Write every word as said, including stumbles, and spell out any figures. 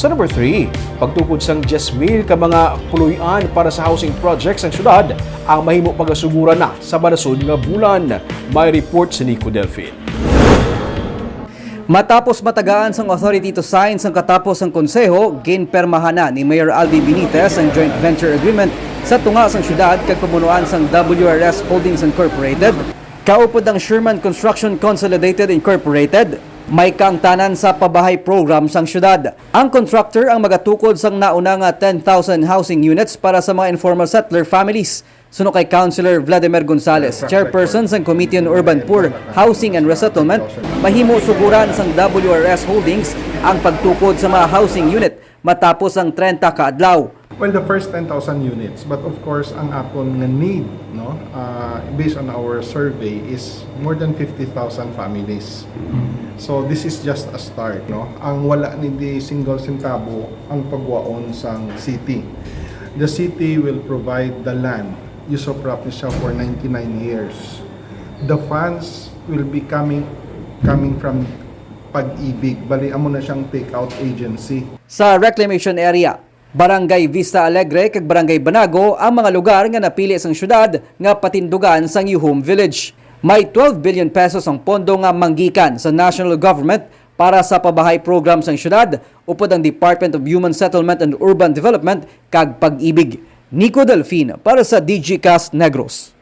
Sa number three, pagtukod sang diyes mil ka mga puloy-an para sa housing project sang syudad ang mahimo pagasuguran na sa manasod nga bulan. May report si Nico Delfin. Matapos matagaan sang authority to sign sang katapos sang konseho, ginpermahan na ni Mayor Albi Benitez ang joint venture agreement sa tunga sang syudad kag pamunuan sang W R S Holdings Incorporated, kaupod ang Sherman Construction Consolidated Incorporated, may kaangtanan sa pabahay program sang syudad. Ang contractor ang magatukod sang nauna nga ten thousand housing units para sa mga informal settler families. Suno kay Councilor Vladimir Gonzales, chairperson sang Committee on Urban Poor, Housing and Resettlement, mahimo suguran sang W R S Holdings ang pagtukod sa mga housing unit matapos ang trenta ka adlaw. Well, the first ten thousand units, but of course, ang aton nga need, no, uh, based on our survey, is more than fifty thousand families. So this is just a start, no. Ang wala ni di single centavo ang pagwaon sang city. The city will provide the land, use of property siya for ninety-nine years. The funds will be coming coming from Pag-ibig, bali amo na siyang take-out agency. Sa reclamation area, Barangay Vista Alegre kag Barangay Banago ang mga lugar nga napili sang syudad nga patindugan sang Yuhum Village. May twelve billion pesos ang pondo nga manggikan sa national government para sa pabahay program sang syudad, upod ang Department of Human Settlement and Urban Development kag Pag-ibig. Nico Delfin para sa Digicast Negros.